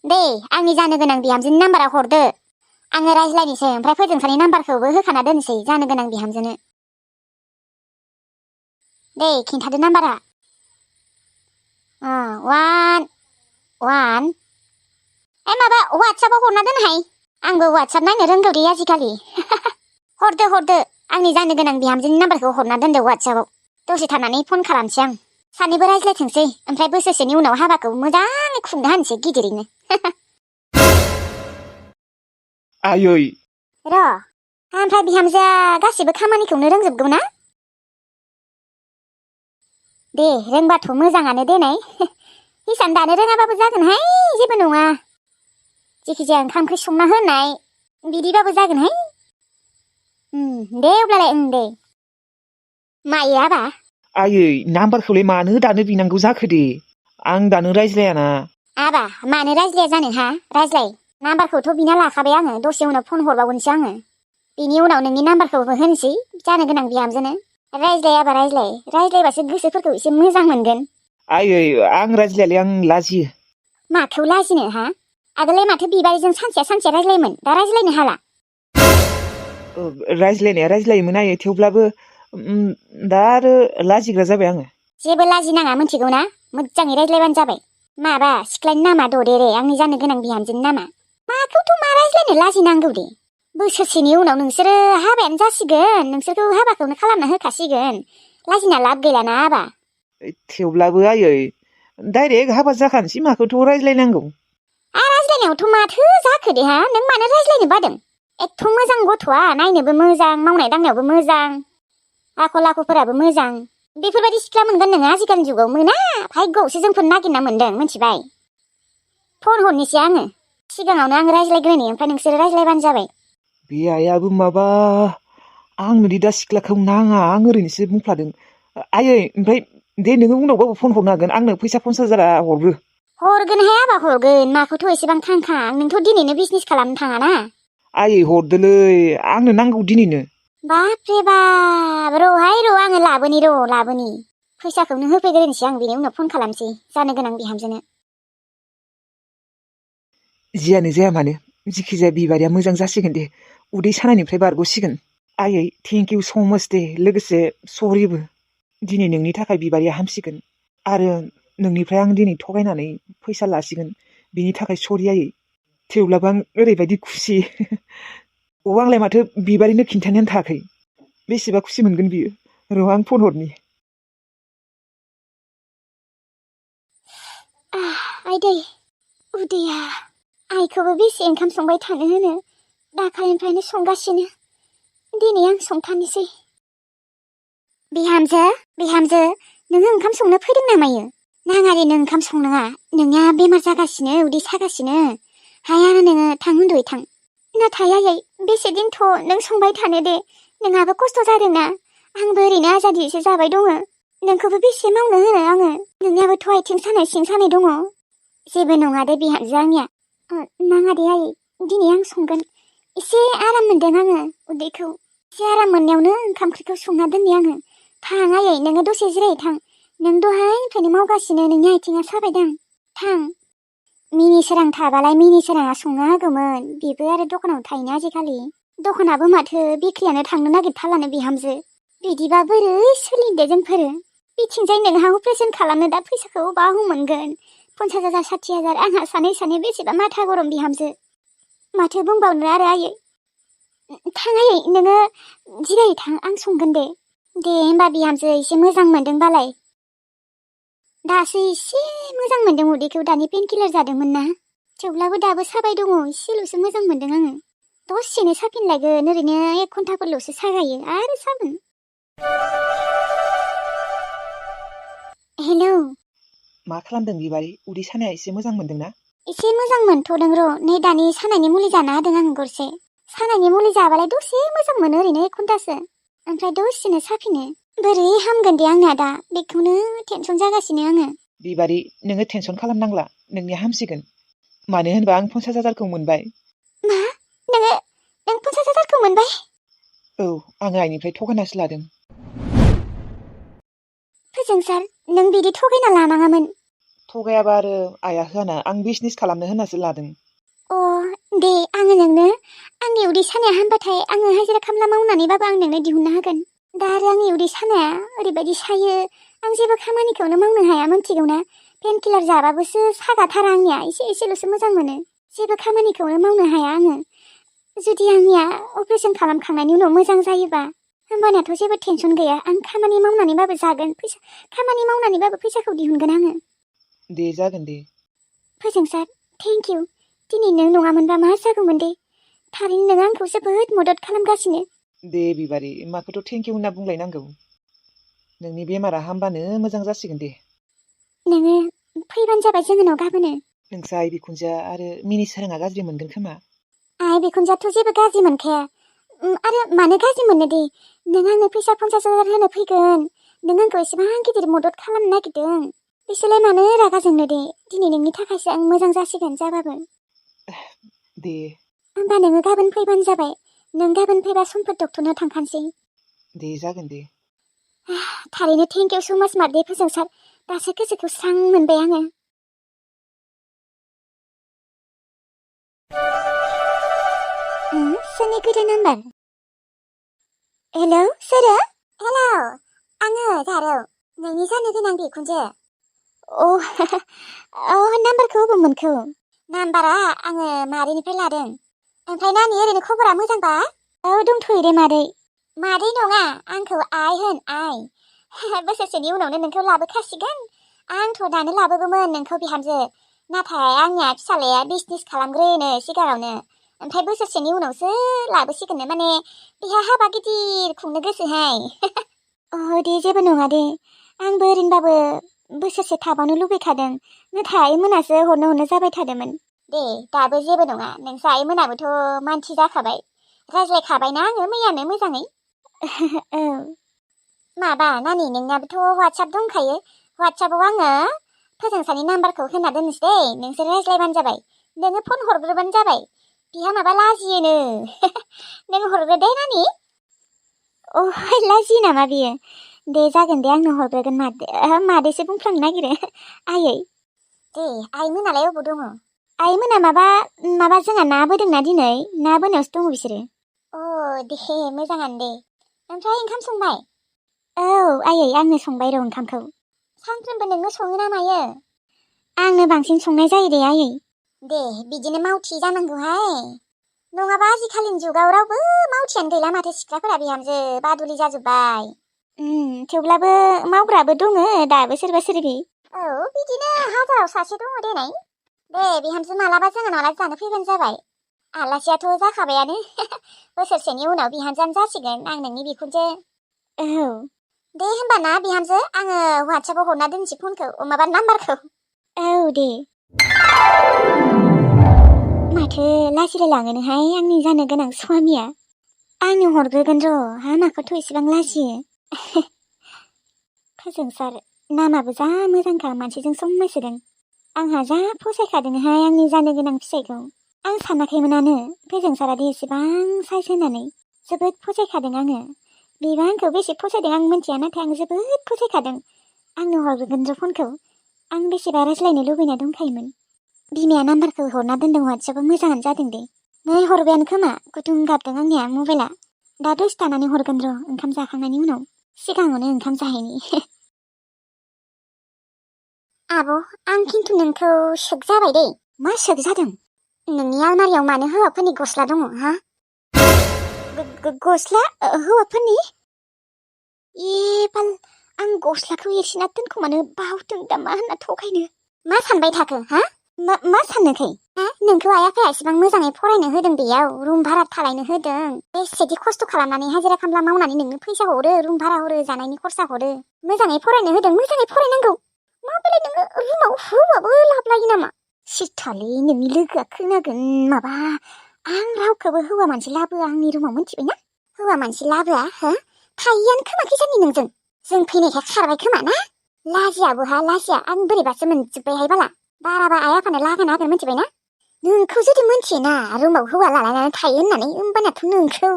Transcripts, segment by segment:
दे आंनि जानो गोनां बिहामजोनि नाम्बारा हरदो। आङो रायज्लायनोसै ओमफ्राय फोजोंसानि नाम्बारखौबो होखाना दोनसै जानो गोनां बिहामजोनो। दे खिन्थादो नाम्बारा। 1 माबा वाट्सएपआव हरना दोनहाय। आंबो वाट्सएप नायनो रोंगौ दे आजिखालि। हरदो आंनि जानो गोनां बिहामजोनि नाम्बारखौ हरना दोनदो वाट्सएपआव। दसे थानानै फन खालामसै आं। सानैबो रायज्लायथोंसै ओमफ्राय बोसोरसेनि उनाव हाबाखौ मोजाङै खुंनो हानोसै गिदिरैनो। आयै र' ओमफ्राय बिहामजोआ गासिबो खामानिखौनो रोंजोबगौ ना? दे रोंबाथ' मोजाङानो देनाय। हिसान दानो रोङाबाबो जागोनहाय, जेबो नङा। जेखिजाया ओंखाम ओंख्रि संना होनाय बिदिबाबो जागोनहाय। दे अब्लालाय दे। मायो आबा? आयै नाम्बारखौलाय मानो दानो बिनांगौ जाखो दे? आं दानो रायज्लायाना। आबा मानो रायज्लाया जानो हा? रायज्लाय। नाम्बारखौथ' बिना लाखाबाय आङो, दसे उनाव फन हरबावगोनसो आङो। बिनि उनाव नोंनि नाम्बारखौबो होनोसै जानो गोनां बिहामजोनो। रायज्लाय आबा रायज्लाय, रायज्लायबासो गोसोफोरखौ एसे मोजां मोनगोन। आयै आं रायज्लायालै, आं लाजियो। माखौ लाजिनो हा? आगोललाय माथो बिबारिजों सानसेया रायज्लायोमोन, दा रायज्लायनो हाला? रायज्लायनाया रायज्लायोमोन आयै, थेवब्लाबो दा आरो लाजिग्रा जाबाय आङो। जेबो लाजिनाङा मिथिगौ ना? मोजाङै रायज्लायबानो जाबाय। माबा सिख्लानि नामा ददेरे, आंनि जानो गोनां बिहामजोनि नामा। माखौथ' मा रायज्लायनो लाजिनांगौ दे। बोसोरसेनि उनाव नोंसोरो हाबायानो जासिगोन, नोंसोरखौ हाबाखौनो खालामना होखासिगोन। लाजिना लाब गैलाना आबा। थेवब्लाबो आयै डाइरेक्ट हाबा जाखानोसै, माखौथ' रायज्लायनांगौ। रायज्लायनायावथ' माथो जाखो दे हा? नों मानो रायज्लायनो बादों? एथ' मोजां गथ'आ, नायनोबो मोजां, मावनाय दांनायावबो मोजां, आखल आखुफोराबो मोजां। बेफोरबायदि सिख्ला मोनगोन नोङो आजिखालि जुगाव मोना। भाग्यआवसो जोंफोर नागिरना मोनदों, मिथिबाय? फन हरनोसै आङो। सिगाङावनो आं रायज्लायग्रोनि, ओमफ्राय नोंसोरो रायज्लायबानो जाबाय। बे आइयाबो माबा आंनोदि दा सिख्लाखौ नाङा, आं ओरैनोसो बुंफ्लादों। आयै ओमफ्राय दे नोङो उनावबाबो फन हरनो हागोन, आंनो फैसा 50,000 हरग्रो। हरगोनहाय आबा हरगोन, माखौथ' एसेबां थांखा। नोंथ' दिनैनो बिजनेस खालामनो थाङाना। आयै हरदोलै, आंनो नांगौ दिनैनो। बाप्रे बाप, र'हाय र', आङो लाबोनि। फैसाखौनो होफैग्रोनोसै आं, बेनि उनाव फन खालामसै जानो गोनां बिहामजोनो। जियानो जाया मानो, जिखिजाया बिबारिया मोजां जासिगोन दे, उदै सानायनिफ्राय बारग'सिगोन। आयै थेंक इउ स' माच दे, लोगोसे सरिबो। दिनै नोंनि थाखाय बिबारिया हामसिगोन, आरो नोंनिफ्राय आं दिनै थगायनानै फैसा लासिगोन, बिनि थाखाय सरि आयै। थेवब्लाबो आं ओरैबायदि खुसि। आंलाय माथो बिबारिनो खिन्थानायानो थायाखै। बेसेबा खुसि मोनगोन बियो। र' आं फन हरनि। आइदै उदैया, आइखौबो बेसे ओंखाम संबाय थानो होनो, दाखालिनिफ्रायनो संगासिनो। दिनै आं संथारनोसै। बिहामजो नोङो ओंखाम संनो फैदों नामायो? नाङा दे नों ओंखाम संनाङा, नोंनिया बेमार जागासिनो, उदै सागासिनो। हाया नोङो, थां उन्दुयै थां। नाथाय आयै बेसे दिनथ' नों संबाय थानो दे, नोंहाबो खस्थ' जादोंना। आंबो ओरैनो आजादियैसो जाबाय दङ। नोंखौबो बेसे मावनो होनो आङो, नोंनियाबोथ' आथिं सानाय सिं सानाय दङ। जेबो नङा दे बिहामजो आंनिया। नाङा दे आयै, दिनै आं संगोन। एसे आराम मोनदों आङो उदैखौ। एसे आराम मोननायावनो ओंखाम ओंख्रिखौ संना दोननि आङो। थां आयै, नोङो दसे जिराय थां। नों दहायनिफ्रायनो मावगासिनो, नोंनि आथिङा साबायदां। थां। मिनि सोरां थाबालाय मिनि सोराङा संना होगौमोन, बेबो आरो दखानाव थायोना आजिखालि। दखानाबो माथो बिक्रियानो थांनो नागिरथारलानो बिहामजो। बिदिबा बोरै सोलिदो जोंफोरो? बिथिंजाय नोंहा अपारेसन खालामनो दा फैसाखौ बाव मोनगोन। 50,000 60,000, आंहा सानै बेसेबा माथा गरम बिहामजो। माथो बुंबावनो आरो आयै। थां आयै, नोङो जिराय थां, आं संगोन दे। दे होमबा बिहामजो, एसे मोजां मोनदोंबालाय? दासो एसे मोजां मोनदों उदैखौ, दानि पेनकिलार जादोंमोन ना। थेवब्लाबो दाबो साबाय दङ, एसेल'सो मोजां मोनदों आङो। दसेनो साफिनलायगोन, ओरैनो 1 घन्टाफोरल'सो सागायो, आरो सागोन। हेलौ। मा खालामदों बिबारि? उदै सानाया एसे मोजां मोनदोंना? एसे मोजां मोनथ'दों र', नै दानि सानायनि मुलि जाना होदों आं गरसे। सानायनि मुलि जाबालाय दसे मोजां मोनो, ओरैनो 1 घन्टासो। ओमफ्राय दसेनो साफिनो। बोरै हामगोन दे आंना दा, बेखौनो टेनसन जागासिनो आङो। बिबारि नोङो टेनसन खालामनांला, नोंनिया हामसिगोन। मानो होनबा आं 50,000खौ मोनबाय। मा? नों 50,000खौ मोनबाय? औ, आङो आइनिफ्राय थगायनासो लादों। फोजोंसार, नों बिदि थगायना लानाङामोन। थगायाबा आरो आइया होआना आं बिजनेस खालामनो होननासो लादों। अ दे आङो नोंनो आंनि उदै सानाया हामबाथाय आङो हाजिरा खामला मावनानैबाबो आं नोंनो दिहुननो हागोन। दा आरो आंनि उदै सानाया ओरैबायदि सायो आं जेबो खामानिखौनो मावनो हाया मिथिगौना। पेनकिलार जाबाबोसो सागाथारा आंनिया एसेल'सो मोजां मोनो। जेबो खामानिखौनो मावनो हाया आङो। जुदि आंनिया अपारेशन खालामखांनायनि उनाव मोजां जायोबा होमबानाथ' जेबो टेनसन गैया। आं खामानि मावनानैबाबो जागोन खामानि मावनानैबाबो फैसाखौ दिहुनगोन आङो। दे जागोन दे। फोजोंसार थेंक इउ। दिनै नों नङामोनबा मा जागौमोन दे। थारैनो नों आंखौ जोबोद मदद खालामगासिनो। दे बिबारि माखौथ' थेंक इउ होनना बुंलायनांगौ। नोंनि बेमारा हामबानो मोजां जासिगोन दे। नोङो फैबानो जाबाय जोंनाव गाबोनो। नोंसा आइ बिखुनजोआ आरो मिनिसाराङा गाज्रि मोनगोन खोमा। आइ बिखुनजोआथ' जेबो गाज्रि मोनखाया। आरो मानो गाज्रि मोननो दे। नों आंनो फैसा 50,000 होनो फैगोन। नों आंखौ एसेबां गिदिर मदद खालामनो नागिरदों। बिसोरलाय मानो रागा जोंनो दे। दिनै नोंनि थाखायसो आं मोजां जासिगोन जाबाबो। दे। होमबा नोङो गाबोन फैबानो जाबाय। नों गाबोन फैबा समफोर डक्टरनाव थांखानोसै। दे जागोन दे। थारैनो थेंक इउ स' माच मादै फोजोंसार। दासो गोसोखौ स्रां मोनबाय आङो। सोरनि गोदान नाम्बार? हेलौ सोरो? हेलौ आङो जारौ नोंनि जानो गोनां बिखुनजो। नाम्बारखौ अबाव मोनखो? नाम्बारा आङो मादैनिफ्राय लादों। ओमफ्राय नानि ओरैनो खबरा मोजांबा? औ दंथ'यो दे मादै। मादै नङा आंखौ आइ होन आइ। बोसोरसेनि उनावनो नोंखौ लाबोखासिगोन। आंथ' दानो लाबोगौमोन नोंखौ बिहामजो। नाथाय आंनिया फिसालाया बिजनेस खालामग्रोयोनो सिगाङावनो। ओमफ्राय बोसोरसेनि उनावसो लाबोसिगोननो माने बिहा हाबा गिदिर खुंनो गोसोहाय। दे जेबो नङा दे। आंबो ओरैनोबाबो बोसोरसे थाबावनो लुबैखादों। नाथाय आइमोनासो हरनो जाबाय थादोंमोन। दे दाबो जेबो नङा। नोंसा आइमोनाबोथ' मानसि जाखाबाय। रायज्लायखाबायना आङो मैयानो मोजाङै। औ माबा नानि नोंनाबोथ' वाट्सएप दंखायो। वाट्सएपआव आङो फोजोंसानि नाम्बारखौ होना दोननोसै दे। नोंसोर रायज्लायबानो जाबाय। नोङो फन हरग्रोबानो जाबाय। बिहा माबा लाजियोनो। नों हरग्रो दे नानि। लाजियो नामा बियो? दे जागोन दे आंनो हरग्रोगोन मादैसो बुंफ्लांनो नागिरो आयै। दे आइमोनालाय अबाव दङ? आइमोना माबा जोंहा ना बोदोंना दिनै। ना बोनायावसो दङ बिसोरो। दे मोजाङानो दे। ओमफ्राय ओंखाम संबाय? औ आयै आंनो संबाय र' ओंखामखौ। सानफ्रोमबो नोंनो सङो ना मायो? आंनो बांसिन संनाय जायो दे आयै। दे बिदिनो मावथि जानांगौहाय। नङाबा आजिखालिनि जुगाव रावबो मावथियानो गैला माथो सिख्लाफोरा बिहामजो बादुलि जाजोब्बाय। थेवब्लाबो मावग्राबो दङ दाबो सोरबा सोरबि। औ बिदिनो हाजाराव सासे दङ देनाय। दे बिहामजो मालाबा जोंहा आलासि जानो फैबानो जाबाय। आलासियाथ' जाखाबायानो। बोसोरसेनि उनाव बिहामजोआनो जासिगोन आं नोंनि बिखुनजो। औ दे होमबा ना बिहामजो आङो वाट्सएपआव हरना दोनसै फनखौ माबा नाम्बारखौ। औ दे। माथो लाजिलायलाङोनोहाय आंनि जानो गोनां स्वामिया। आंनो हरग्रोगोन र'। माखौथ' एसेबां लाजियो। फोजोंसार नामाबो जा मोजांखा मानसिजों समायसोदों। आंहा जा फसायखादोंहाय आंनि जानो गोनां फिसाइखौ। आं सानाखैमोनानो फोजोंसारादि एसेबां साइज होनानै। जोबोद फसायखादों आङो। बिबा आंखौ बेसे फसायदों आं मिन्थिया नाथाय आं जोबोद फसायखादों। आंनो हरग्रोगोन र' फनखौ। आं बेसेबा रायज्लायनो लुबैना दंखायोमोन। बिमाया नाम्बारखौ हरना दोनदों वाट्सएपआव मोजाङानो जादों दे। नै हरबायानो खोमा गुदुं गाबदों आंनिया मबाइला। दा दसे थानानै हरगोन र' ओंखाम जाखांनायनि उनाव। सिगाङावनो ओंखाम जाहैनि। आब' आं खिन्थु नोंखौ शक जाबाय दे। मा शक जादों? नोंनि आलमारियाव मानो हौवाफोरनि गस्ला दङ हा? गस्ला हौवाफोरनि? बाल आं गस्लाखौ एरसिना दोनखोमानो बावदों दा मा होनना थगायनो। मा सानबाय थाखो हा? मा साननोखै? नोंखौ आइ आफाया एसेबां मोजाङै फरायनो होदों बेयाव रुम भारा थालायनो होदों। बेसेदि खस्थ' खालामनानै हाजिरा खामला मावनानै नोंनो फैसा हरो रुम भारा हरो जानायनि खरसा हरो। मोजाङै फरायनो होदों मोजाङै फरायनांगौ। माबेलाय नोङो रुमाव हौवाबो लाबोलायो नामा? सिथालै नोंनि लोगोआ खोनागोन माबा आं रावखौबो हौवा मानसि लाबोआ आंनि रुमाव मिन्थिबायना? हौवा मानसि लाबोआ हो? थायोआनो खोमा खिजानि नोंजों। जों फैनायखाय खारबाय खोमा ना? लाजिया बहा लाजिया आं बोरैबासो मोनजोब्बायहाय बाला। बाराबा आइ आफानो लागाना होगोन मिन्थिबायना? नोंखौ जुदि मिन्थियोना रुमाव हौवा लालायनानै थायो होननानै होमबानाथ' नोंखौ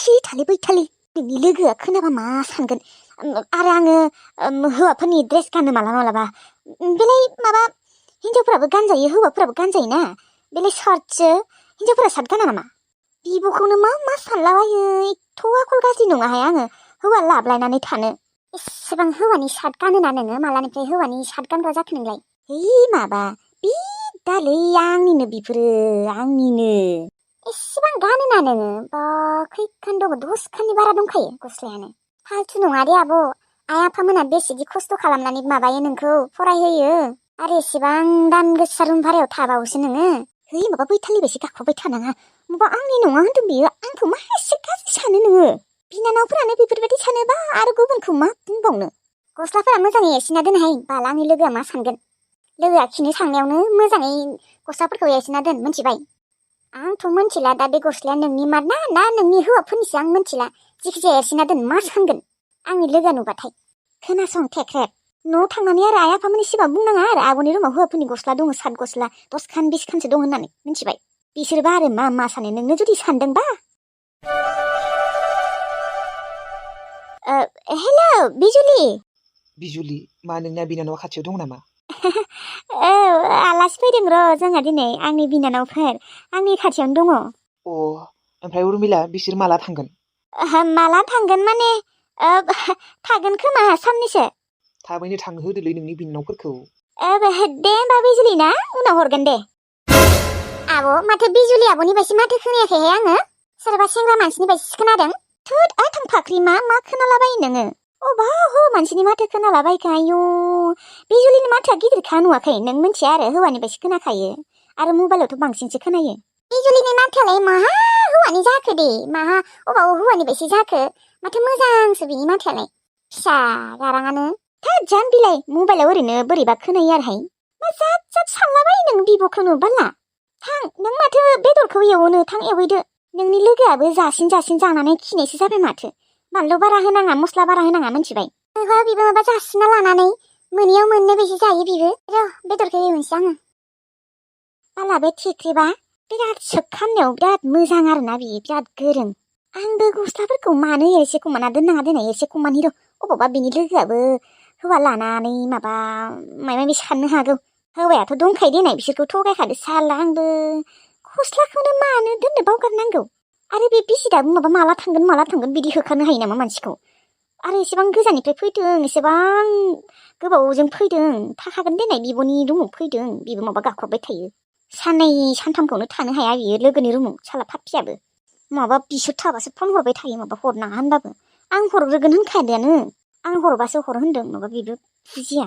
सिथालै बैथालै नोंनि लोगोआ खोनाबा मा सानगोन? आरो आङो हौवाफोरनि ड्रेस गानो मालाबा बेलाय माबा हिनजावफोराबो गानजायो हौवाफोराबो गानजायोना बेलाय सार्टसो हिनजावफोरा सार्ट गाना नामा बिब'खौनो मा सानलाबायो एथ' आखल गाज्रि नङाहाय आङो हौवा लाबलायनानै थानो एसेबां हौवानि सार्ट गानोना नोङो मालानिफ्राय हौवानि सार्ट गानग्रा जाखो नोंलाय माबा बे दालै आंनिनो बिफोरो आंनिनो एसेबां गानोना नोङो बा खैखान दङ 10 खाननि बारा दंखायो गस्लायानो फालथु नङा दे आब' आइ आफामोना बेसेदि खस्थ' खालामनानै माबायो नोंखौ फरायहोयो आरो एसेबां दाम गोसा रुम भारायाव थाबावोसो नोङो माबा बैथालि बायदि गाख्रबबाय थानाङा माबा आंनि नङा होनदों बियो आंखौ मा एसे गाज्रि सानो नोङो बिनानावफोरानो बेफोरबायदि सानोबा आरो गुबुनखौ मा बुंबावनो गस्लाफोरा मोजाङै एरसिना दोनहाय बाला आंनि लोगोआ मा सानगोन लोगोआ खिनो थांनायावनो मोजाङै गस्लाफोरखौ एरसिना दोन मिथिबाय आंथ' मिथिला दा बे गस्लाया नोंनि मार ना नोंनि हौवाफोरनिसो आं मिथिला जिखिजाया एरसिना दोन मा सानगोन आंनि लोगोआ नुबाथाय खोनासं थेख्रेब न'आव थांनानै आरो आइ आफामोननि सिगाङाव बुंनाङा आरो आब'नि रुमाव हौवाफोरनि गस्ला दङ सार्ट गस्ला 10 खान 20 खानसो दं होननानै मिथिबाय बिसोरबा आरो मा सानो नोंनो जुदि सानदोंबा हेलौ बिजुलि मा नोंना बिनानावा खाथियाव दं नामा औ आलासि फैदों र' जोंहा दिनै आंनि बिनानावफोर आंनि खाथियावनो दङ ओमफ्राय उर्मिला बिसोर माला थांगोन माला थांगोन माने थागोन खोमा साननैसो थाबैनो थांहोदोलै नोंनि बिनानावफोरखौ दे होमबा बिजुलि ना उनाव हरगोन दे आब' माथो बिजुलि आब'नि बायदि माथो खोनायाखैहाय आङो सोरबा सेंग्रा मानसिनि बायदिसो खोनादों थोद आथां फाख्रि मा खोनालाबायो नोङो अबा हौवा मानसिनि माथो खोनालाबायखो आयु बिजुलिनि माथोआ गिदिरखा नुवाखै नों मिथिया आरो हौवानि बायदि खोनाखायो आरो मबाइलावथ' बांसिनसो खोनायो बिजुलिनि माथोआलाय माहा हौवानि जाखो दे माहा अबाव हौवानि बायदि जाखो माथो मोजांसो बिनि माथोआलाय फिसा गाराङानो थोद जान बिलाइ मबाइलाव ओरैनो बोरैबा खोनायो आरोहाय मा जात सानलाबायो नों बिब'खौ नुबाला थां नों माथो बेदरखौ एवोनो थां एवहैदो नोंनि लोगोआबो जासिन जानानै खिनायसो जाबाय माथो बानलु बारा होनाङा मस्ला बारा होनाङा मिथिबाय बिबो माबा जासिना लानानै मोनैयाव मोननै बेसे जायो बिबो र' बेदरखौ एवनोसै आङो बाला बे थेख्रेबा बिराद सोब खालामनायाव बिराद मोजां आरोना बियो बिराद गोरों आंबो गस्लाफोरखौ मानो एसे खमाना दोननाङा दोननाय एसे खमानि र' अबावबा बिनि लोगोआबो हौवा लानानै माबा माबा साननो हागौ हौवायाथ' दंखायो देनाय बिसोरखौ थगायखादो साला आंबो गस्लाखौनो मानो दोननो बावगारनांगौ आरो बे बिसिदाबो माबा माला थांगोन बिदि होखानो हायो नामा मानसिखौ आरो एसेबां गोजाननिफ्राय फैदों एसेबां गोबावजों फैदों थाखागोन देनाय बिब'नि रुमाव फैदों बिबो माबा गाख्रबबाय थायो साननै सानथामखौनो थानो हाया बियो लोगोनि रुमाव साला फाफियाबो माबा बिसोर थाबासो फन हरबाय थायो माबा हरनाङा होनबाबो आं हरग्रोगोन होनखादोआनो आं हरबासो हर होनदों माबा बेबो बुजिया